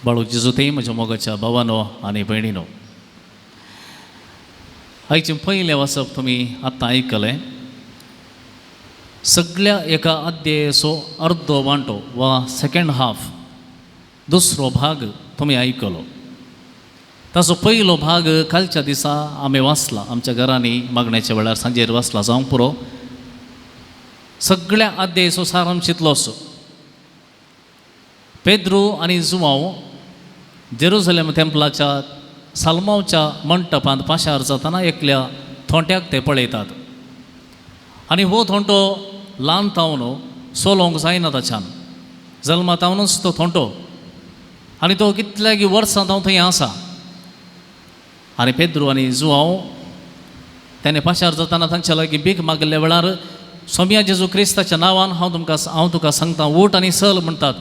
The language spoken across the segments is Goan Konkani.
बाळू जेजू म्हज्या मोगाच्या भावानो आनी भयणीनो, आयचें पयलें वाचप तुमी आत्तां आयकलें. सगळ्या एका अध्यायाचो अर्दो वांटो वा सेकेंड हाफ, दुसरो भाग तुमी आयकलो. ताचो पयलो भाग कालच्या दिसा आमी वाचला, आमच्या घरांनी मागण्याच्या वेळार सांजेर वाचला जावंक पुरो. सगळ्या अध्यायाचो सारांश इतलोच. पेद्रू आनी जुवांव जेरुजलेम तेंपलाच्या साल्मावच्या मंटपांत पाशार जातना एकल्या थोंट्याक ते पळयतात आनी हो थोंटो ल्हान तावन सोलोवंक जायना. ताच्यान जल्मा तावनूच तो थोंटो आनी तो कितल्यागी वर्सां तावन थंय आसा. आनी पेद्रू आनी जुवांव तेणे पाशार जातना तांच्या लागीं भीक मागिल्ल्या वेळार सोम्या जेजू क्रिस्ताच्या नांवान हांव तुका सांगता, उठ आनी चल म्हणटात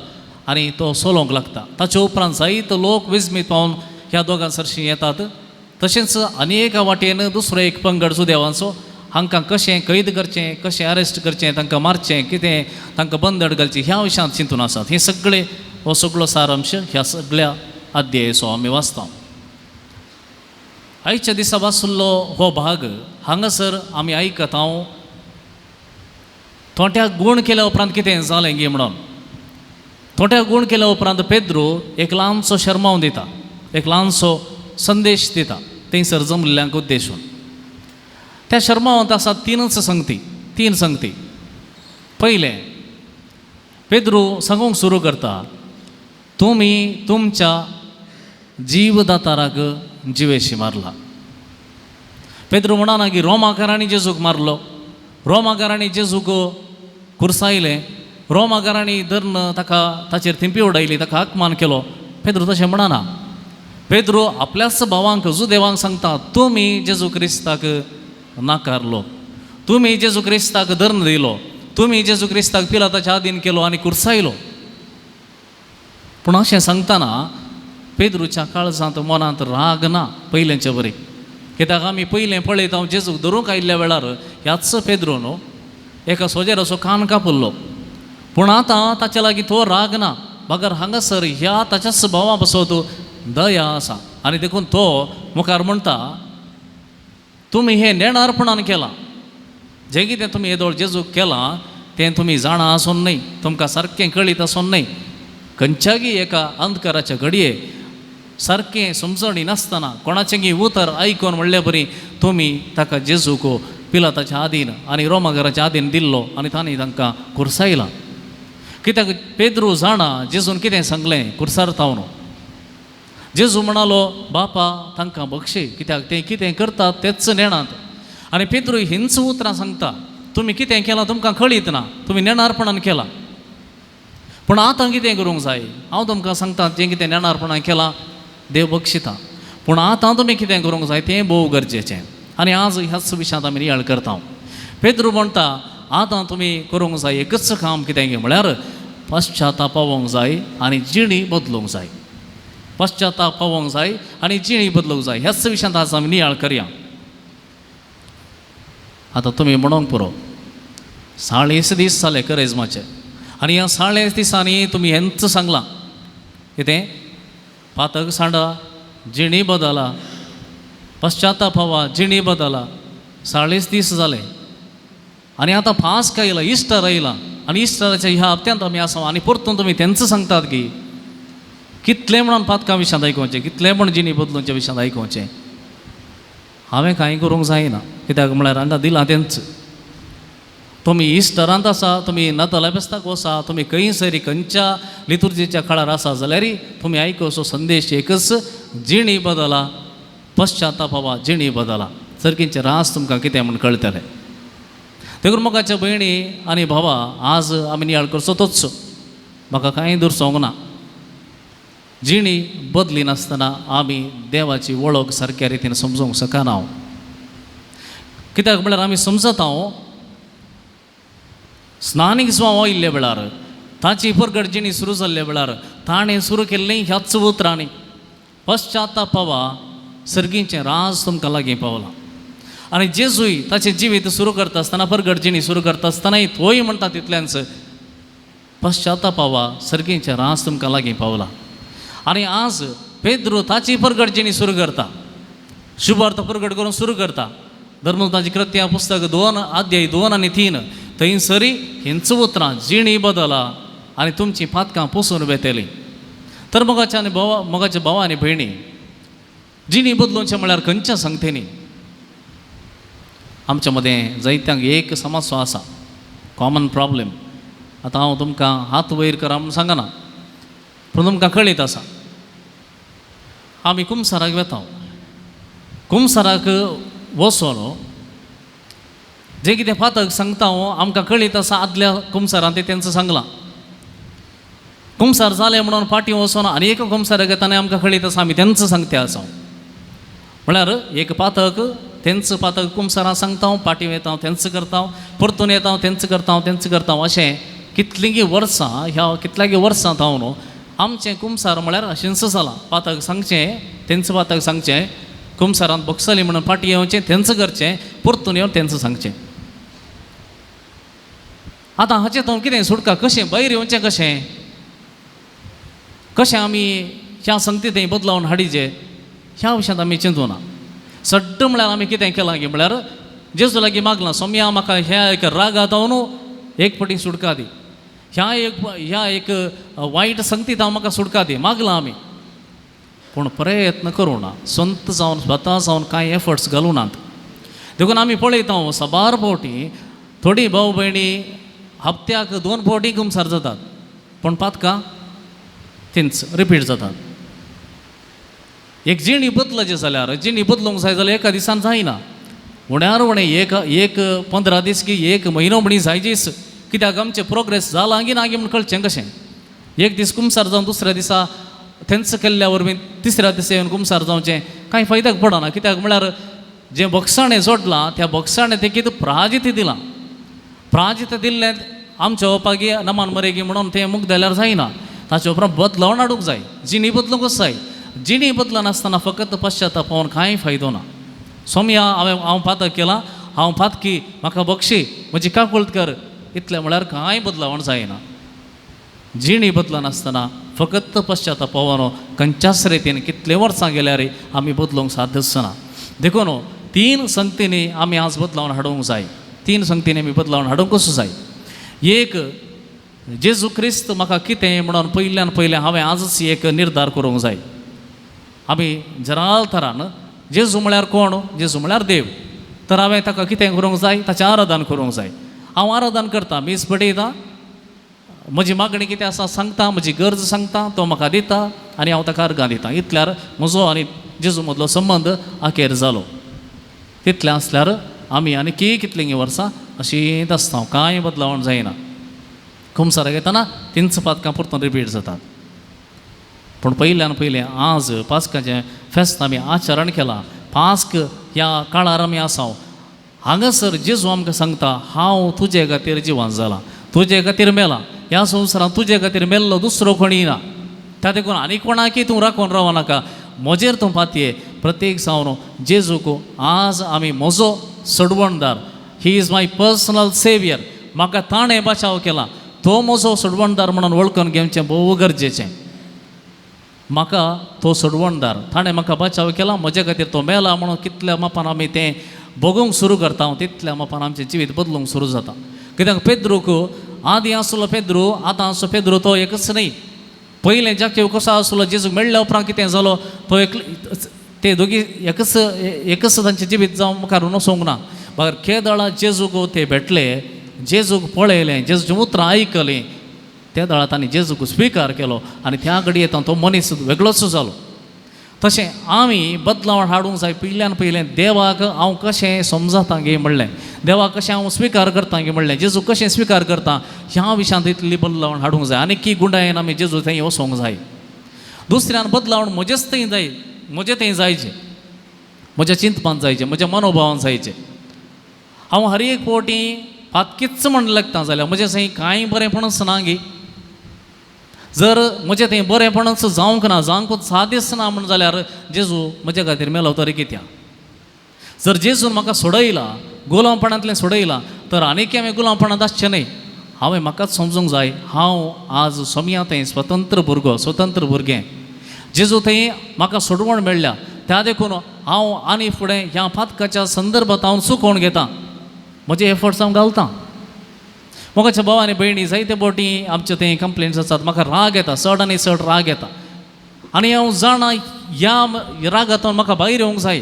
आनी तो सोलोवंक लागता. ताचे उपरांत जायत लोक विजमीत पावन ह्या दोगां सरशीं येतात. तशेंच आनी एका वाटेन दुसरो एक पंगड जुदेवांचो हांकां कशें कैद करचें, कशें अरेस्ट करचें, तांकां मारचें, कितें तांकां बंदड घालचें ह्या विशयांत चिंतून आसात. हे सगळे हो सगळो सारांश ह्या सगळ्या अध्यायाचो आमी वाचता. आयच्या दिसा वाचिल्लो हो भाग हांगासर आमी आयकता हांव थोंट्याक गूण केल्या उपरांत कितें जालें गी म्हणून. थोंट्याक गूण केल्या उपरांत पेद्रू एक ल्हानसो शर्माव दिता, एक ल्हानसो संदेश दिता थंयसर जमल्ल्यांक उद्देशून. त्या शर्मावांत आसा तीनच संगती, तीन संगती. पयलें, पेद्रू सांगूंक सुरू करता, तुमी तुमच्या जीवदाताराक जिवेशी मारला. पेद्रू म्हणना की रोमाकारांनी जेजूक मारलो, रोमाकारांनी जेजूक कुर्सायलें, रोमाकारांनी धरून ताका ताचेर थिंपी उडयली, ताका अपमान केलो. पेद्रू तशें म्हणना. पेद्रू आपल्याच भावांक जुदेवांक सांगता, तुमी जेजू क्रिस्ताक नाकारलो, तुमी जेजू क्रिस्ताक धरून दिलो, तुमी जेजू क्रिस्ताक पिलाताच्या आदीन केलो आनी कुर्सायलो. पूण अशें सांगतना पेद्रूच्या काळजांत मनांत राग ना पयलेंचे बरी. कित्याक आमी पयलें पळयता हांव जेजूक धरूंक आयिल्ल्या वेळार ह्याच पेद्रू न्हू एका सोजेराचो कान कापुल्लो. पूण आतां ताच्या लागीं तो राग ना, बगर हांगासर ह्या ताच्याच भावा पासत दया आसा. आनी देखून तो मुखार म्हणटा, तुमी हें नेणारपणान केलां, जें कितें तुमी येदोळ जेजूक केलां तें तुमी जाणा आसून न्हय, तुमकां सारकें कळीत आसून न्हय, खंयच्यागी एका अंधकाराच्या घडये सारकें समजणी नासतना कोणाचें उतर आयकून म्हणल्या बरी तुमी ताका जेजूक पिलाताच्या आदीन आनी रोमाघराच्या आदीन दिल्लो आनी तांणी तांकां कुर्सायला. कित्याक पेद्रू जाणा जेजून कितें सांगलें कुर्सार तावन. जेजू म्हणालो, बापा तांकां बक्षी, कित्याक ते कितें करतात तेच नेणात. आनी पेद्रू हींच उतरां सांगता, तुमी कितें केलां तुमकां कळीत ना, तुमी नेणारपणान केलां. पूण आतां कितें करूंक जाय, हांव तुमकां सांगता, जें कितें नेणारपणान केलां देव बक्षिता, पूण आतां तुमी कितें करूंक जाय तें भोव गरजेचें. आनी आज ह्याच विशयांत आमी नियाळ करता. पेद्रू म्हणटा, आतां तुमी करूंक जाय एकच काम, कितें म्हळ्यार पश्चाताप पावोवंक जाय आनी जिणी बदलूंक जाय. पश्चाताप पावोवंक जाय आनी जिणी बदलूंक जाय. ह्याच विशयांत आज आमी नियाळ करया. आतां तुमी म्हणूंक पुरो, 40 दीस जाले करेजमाचे आनी ह्या 40 दिसांनी तुमी हेंच सांगलां, कितें पातक सांडा, जिणी बदला, पश्चाताप हवा, जिणी बदला. 40 दीस जाले आनी आतां पास्क आयला, इस्टर आयला आनी इस्टराच्या ह्या हप्त्यांत आमी आसा आनी परतून तुमी तेंच सांगतात की कितलें म्हणून पातकां विशयांत आयकोवचें, कितलें म्हण जिणी बदलूंच्या विशयांत आयकोवचें. हांवें कांय करूंक जायना, कित्याक म्हळ्यार हांगा दिलां तेंच. तुमी इस्टरांत आसा, तुमी नातालां फेस्ताक वसा, तुमी खंय सरी खंयच्या लितुर्जीच्या काळार आसा जाल्यार तुमी आयकोचो संदेश एकच, जिणी बदला, पश्चाताप हवा, जिणी बदला. सर्गींचे रास तुमकां कितें म्हूण कळटलें. देखून मोगाच्या भयणी आनी भावा, आज आमी नियाळ करचो तोच. म्हाका कांय दुरसोंक ना. जिणी बदली नासतना आमी देवाची वळख सारक्या रितीन समजूंक शकना. कित्याक म्हळ्यार आमी समजता हांव स्नानीक जुवांव आयिल्ल्या वेळार ताची परगट जिणी सुरू जाल्ल्या वेळार ताणें सुरू केल्लें ह्याच उतरांनी, पश्चातापावा, सर्गींचें राज तुमकां लागीं पावलां. आनी जेजूय ताचें जिवीत सुरू करता आसतना, परगट जिणी सुरू करता आसतनाय तोय म्हणटा तितल्याच, पश्चातापावा, सर्गींचें राज तुमकां लागीं पावलां. आनी आज पेद्रू ताची परगट जिणी सुरू करता, शुभार्थ परगट करून सुरू करता. धर्मदूतांची कृत्या पुस्तक 2 अध्याय 2 आनी 3 थंयसरी हींच उतरां जिणी बदला आनी तुमची पातकां पुसून वेतली. तर मोगाच्या आनी भावा, मोगाच्या भावा आनी भयणी, जिणी बदलुचें म्हळ्यार खंयच्या संगतेनी आमच्या मदें जायत्यांक एक समस्या आसा, कॉमन प्रॉब्लेम. आतां हांव तुमकां हात वयर करा म्हूण सांगना, पूण तुमकां कळीत आसा. आमी कुमसाराक वेता, कुमसाराक वचोन जें कितें फातक सांगता हांव आमकां कळीत आसा. आदल्या कुमसारान तें तेंच सांगलां. कुमसार जालें म्हणून फाटीं वचोन आनी एक कुमसाराक येता आनी आमकां कळीत आसा आमी तेंच सांगते आसा. म्हळ्यार एक पातक तेंच पातक कुमसारां सांगता हांव, फाटीं वयता हांव तेंच करता हांव, परतून येता हांव तेंच करता हांव, तेंच करता हांव. अशें कितलींगी वर्सां, ह्या कितल्यागी वर्सां जावन न्हू आमचें कुमसार म्हळ्यार अशेंच जालां. पातक सांगचें तेंच पातक सांगचें, कुमसारांत भोगसली म्हणून फाटीं येवचें तेंच करचें, परतून येवन तेंच सांगचें. आतां हाचें तो कितें सुटका कशें भायर येवचें, कशें कशें आमी ह्या संगती थंय बदलावन हाडिचें ह्या विशयांत आमी चिंतूना. सड्ड म्हळ्यार आमी कितें केलां की म्हळ्यार जेजू लागीं मागलां, सोमया म्हाका ह्या एक रागा जावन एक फावटी सुटका दी, ह्या एक वायट संगतीत हांव म्हाका सुटका दी मागलां आमी. पूण प्रयत्न करूं ना, स्वंत जावन स्वता जावन कांय एफर्ट्स घालूं नात. देखून आमी पळयता साबार फावटी थोडीं भाव भयणी हप्त्याक 2 फावटी कुमसार जातात, पूण पातकां तींच रिपीट जातात. एक जिणी बदलाची जाल्यार, जिणी बदलूंक जाय जाल्यार एका दिसान जायना, उण्यार उणें एक 15 दीस की 1 म्हयनो म्हणी जायचीच. कित्याक आमचें प्रोग्रेस जालां की ना की म्हूण कळचें कशें. एक दीस कुमसार जावन दुसऱ्या दिसा तेंच केल्ल्या वरवीं तिसऱ्या दिसा येवन कुमसार जावचें कांय फायद्याक पडना. कित्याक म्हळ्यार जें भोगसाणें जोडलां त्या भोगसाणें तें कितें प्राजित दिलां, प्राजित दिल्लें आमच्या ओपागी नमान मरेगी म्हणून तें मुख जाल्यार जायना. ताचे उपरांत बदलावण हाडूंक जाय, जिणी बदलूंकच जाय. जिणी बदलनासतना फकत पश्चाताप पावून कांय फायदो ना. सोमया हांव पातक केलां, हांव पातकी, म्हाका बक्षी, म्हजी काकुळट कर, इतलें म्हळ्यार कांय बदलावण जायना. जिणी बदलनासतना फकत पश्चाताप पावोन खंयच्याच रितीन कितले वर्सां गेल्यार आमी बदलूंक साध्यच ना. देखून 3 संगतींनी आमी आज बदलावण हाडूंक जाय, 3 संगतींनी आमी बदलावण हाडूंकच जाय. एक, जेजू क्रिस्त म्हाका कितें म्हणून पयल्यान पयलें हांवें आजच एक निर्धार करूंक जाय. आमी जराल थरान जेजू म्हळ्यार कोण, जेजू म्हळ्यार देव, तर हांवें ताका कितें करूंक जाय, ताचें आराधन करूंक जाय. हांव आराधन करता, मीस बडयता, म्हजी मागणी कितें आसा सांगता, म्हजी गरज सांगता, तो म्हाका दिता आनी हांव ताका अर्गां दिता. इतल्यार म्हजो आनी जेजू मदलो संबंद अखेर जालो. तितलें आसल्यार आमी आनी कितलीं वर्सां अशींच आसता, कांय बदलावण जायना. कुमसाराक येतना तींच पातकां परतून रिपीट जातात. पूण पयल्यान पयलें आज पास्काचें फेस्त आमी आचरण केलां, पास्क ह्या काळार आमी आसा. हांगासर जेजू आमकां सांगता, हांव तुजे खातीर जिवन जालां, तुजे खातीर मेलां, ह्या संवसारांत तुजे खातीर मेल्लो दुसरो कोणी ना. त्या देखून आनी कोणाकय तूं राखून रावो नाका, म्हजेर तूं पातये. प्रत्येक जावन जेजूक आज आमी म्हजो सोडवणदार, he is my personal saviour, म्हाका ताणें बचाव केला, तो म्हजो सोडवणदार म्हणून वळखून घेवचें भोव गरजेचें. म्हाका तो सोडवणदार, ताणें म्हाका बचाव केला, म्हजे खातीर तो मेला म्हणून कितल्या मापान आमी तें भोगूंक सुरू करता, तितल्या मापान आमचें जिवीत बदलूंक सुरू जाता. कित्याक पेद्रूक आदीं आसलो पेद्रू, आतां आसलो पेद्रू तो एकच न्हय. पयलें जाकेव कसो आसलो, जेजूक मेळ्ळ्या उपरांत कितें जालो, तो एक ते दोगी एकच एकच तांचें जिवीत जावं मुखार वचूंक ना. बगर केदळा जेजूक ते भेटले, जेजूक पळयलें, जेजूचीं उतरां आयकलीं, त्या दळा तांणी जेजूक स्विकार केलो आनी त्या घडये तो मनीस वेगळोच जालो. तशें आमी बदलावण हाडूंक जाय. पयल्यान पयलें देवाक हांव कशें समजता गे म्हणलें, देवाक कशें हांव स्विकार करता गे म्हणलें, जेजू कशें स्विकार करता ह्या विशयांत इतली बदलावण हाडूंक जाय. आनी की गुंडायेन आमी जेजू थंय वचोंक जाय. दुसऱ्यान बदलावण म्हजेच थंय जाय, म्हजें थंय जायचें, म्हज्या चिंतपान जायचें, म्हज्या मनोभावान जायचें. हांव हर एक फावटी पातकीच म्हण लागता जाल्यार म्हजें थंय कांय बरेंपणच ना गे. जर म्हजें थंय बरेंपणच जावंक ना, जावंक साध्यच ना म्हण जाल्यार जेजू म्हज्या खातीर मेलो तरी कित्याक? जर जेजून म्हाका सोडयला, गुलामपणांतलें सोडयला, तर आनीक हांवें गुलामपणांत आसचें न्हय. हांवें म्हाकाच समजूंक जाय, हांव आज सोमया थंय स्वतंत्र भुरगो, स्वतंत्र भुरगें. जेजू थंय म्हाका सोडवण मेळ्ळ्या, त्या देखून हांव आनी फुडें ह्या पातकाच्या संदर्भात हांव चुकोवन घेता, म्हजे एफर्ट्स हांव घालतां. मोगाच्या भाव आनी भयणी, जायते बोटी आमचे थंय कंप्लेंट्स आसात, म्हाका राग येता, चड आनी चड राग येता आनी हांव जाणा ह्या रागांतून म्हाका भायर येवंक जाय,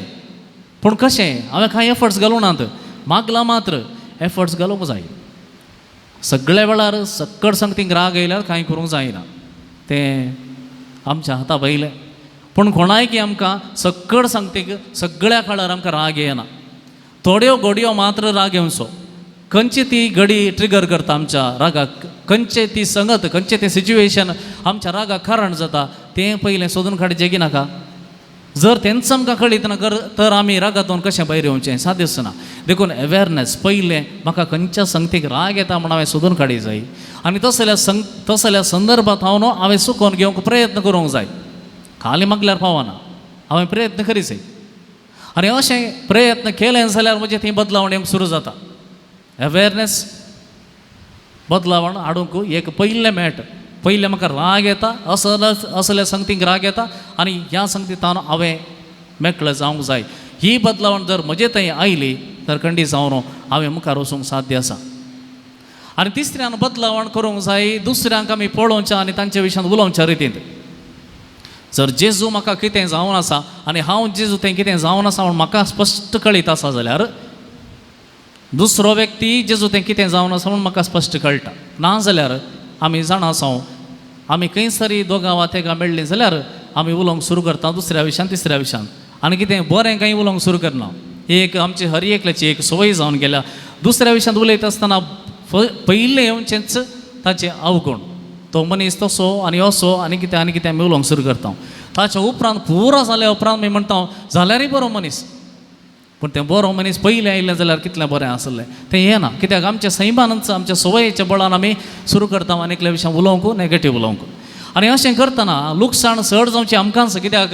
पूण कशें हांवें कांय एफर्ट्स घालूं नात, मागला मात्र एफर्ट्स घालूंक जाय. सगळ्या वेळार सक्कड संगतींक राग येयल्यार कांय करूंक जायना, तें आमच्या हाता भायलें. पूण कोणायकी आमकां सक्कड संगतीक सगळ्या काळार आमकां राग येना, थोड्यो घडयो मात्र राग येवचो. खंयची ती घडी ट्रिगर करता आमच्या रागाक, खंयचे ती संगत, खंयचें तें सिच्युएशन आमच्या रागाक कारण जाता तें पयलें सोदून काडचें की नाका. जर तेंच आमकां कळीत ना तर आमी रागांतून कशें भायर येवचें सादेच ना. देखून अवेरनेस पयलें म्हाका खंयच्या संगतीक राग येता म्हूण हांवें सोदून काडी जाय आनी तसल्या संदर्भात हांव न्हू हांवें चुकोवन घेवंक प्रयत्न करूंक जाय. खाली मागल्यार पावना, हांवें प्रयत्न करी जाय आनी अशें प्रयत्न केलें जाल्यार म्हजें थंय बदलावण येवंक सुरू जाता. अवेरनेस बदलावण हाडूंक एक पयलें मेट, पयलें म्हाका राग येता, असल्या संगतींक राग येता आनी ह्या संगतींत हांवें मेकळें जावंक जाय. ही बदलावण जर म्हजे थंय आयली तर खंडीत जावन हांवें मुखार वचूंक साध्य आसा. आनी तिसऱ्यान बदलावण करूंक जाय दुसऱ्यांक आमी पळोवच्या आनी तांच्या विशयान उलोवच्या रितींत. जर जेजू म्हाका कितें जावन आसा आनी हांव जेजू तें कितें जावन आसा म्हूण म्हाका स्पश्ट कळीत आसा जाल्यार दुसरो व्यक्ती जेजू तें कितें जावन आसा म्हूण म्हाका स्पश्ट कळटा. ना जाल्यार आमी जाणा आसा आमी खंयसरी दोगां वा तेगां मेळ्ळीं जाल्यार आमी उलोवंक सुरू करता दुसऱ्या विशयान तिसऱ्या विशयान आनी कितें बरें कांय उलोवंक सुरू करना. एक आमची हर एकल्याची एक संवय जावन गेल्या. दुसऱ्या विशयांत उलयता आसतना पयलें येवचेंच ताचें अवगुण, तो मनीस तसो आनी असो आनी कितें आनी कितें आमी उलोवंक सुरू करता. ताच्या उपरांत पुरो जाल्या उपरांत आमी म्हणटा जाल्यारय बरो मनीस, पूण तें बरो मनीस पयलें आयिल्लें जाल्यार कितलें बरें आसलें तें येना. कित्याक आमच्या सैमानच आमच्या संवयेच्या बळान आमी सुरू करता आनी एकल्या विशयान उलोवंक नेगेटीव उलोवंक. आनी अशें करतना लुकसाण चड जावचें आमकांच, कित्याक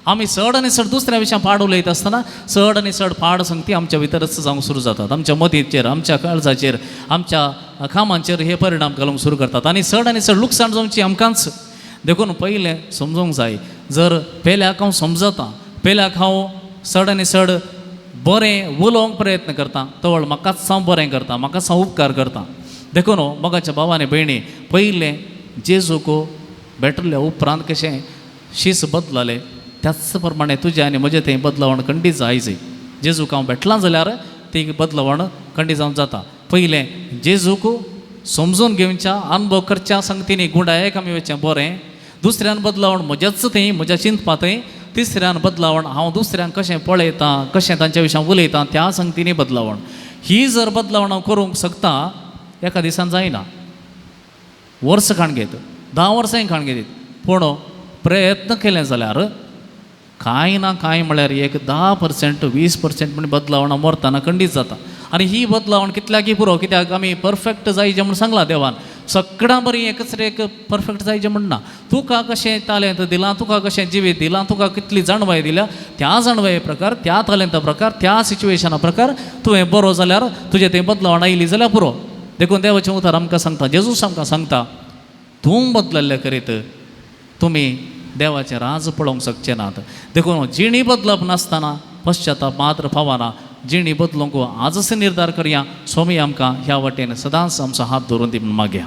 आमी चड आनी चड दुसऱ्या विशयान पाड उलयता आसतना चड आनी चड पाड संगती आमच्या भितरच जावंक सुरू जातात. आमच्या मतीचेर, आमच्या काळजाचेर, आमच्या कामांचेर हे परिणाम घालूंक सुरू करतात आनी चड आनी चड लुकसाण जावची आमकांच. देखून पयलें समजूंक जाय, जर पेल्याक हांव समजता, पेल्याक हांव चड आनी चड बरें उलोवंक प्रयत्न करता, तवळ म्हाकाच हांव बरें करता, म्हाकाच हांव उपकार करता. देखून मोगाच्या भाव आनी भयणी, पयलें जेजूक भेटल्या उपरांत कशें शीस बदललें त्याच प्रमाणे तुजें आनी म्हजें तें बदलावण खंडीत जाय. जेजूक हांव भेटलां जाल्यार ती बदलावण खंडीत जावन जाता. पयलें जेजूक समजून घेवच्या अनुभव करच्या संगतीनी गुंडायक आमी वचचें बरें, दुसऱ्यान बदलावण म्हज्याच थंय म्हज्या चिंतपा थंय, तिसऱ्यान बदलावण हांव दुसऱ्यांक कशें पळयतां, कशें तांच्या विशयान उलयतां त्या संगतीनी बदलावण. ही जर बदलावण हांव करूंक शकता एका दिसान जायना, वर्स खाण घेत, 10 वर्सांय खाण घेत, पूण प्रयत्न केले जाल्यार कांय ना कांय म्हळ्यार एक 10% 20% म्हण बदलावणां मरतना खंडीत जाता. आनी ही बदलावण कितल्याकय पुरो, कित्याक आमी परफेक्ट जायचे म्हूण सांगलां देवान, सगळ्यां बरी एकच एक परफेक्ट जायचें म्हण ना. तुका कशें तालेंत दिलां, तुका कशें जिवीत दिलां, तुका कितली जाणवाय दिल्या, त्या जाणवाये प्रकार, त्या तालेंता प्रकार, त्या सिच्युएशना प्रकार तुवें बरो जाल्यार तुजें तें बदलावण आयली जाल्यार पुरो. देखून देवाचें उतर आमकां सांगता, जेजूस आमकां सांगता, तूं बदलल्लें करीत तुमी देवाचें राज पळोवंक शकचे नात. देखून जिणी बदलप नासतना पश्चाताप मात्र पावना, जिणी बदलूंक आजच निर्धार करया. स्वामी आमकां ह्या वाटेन सदांच आमचो हात धरून दी म्हूण मागया.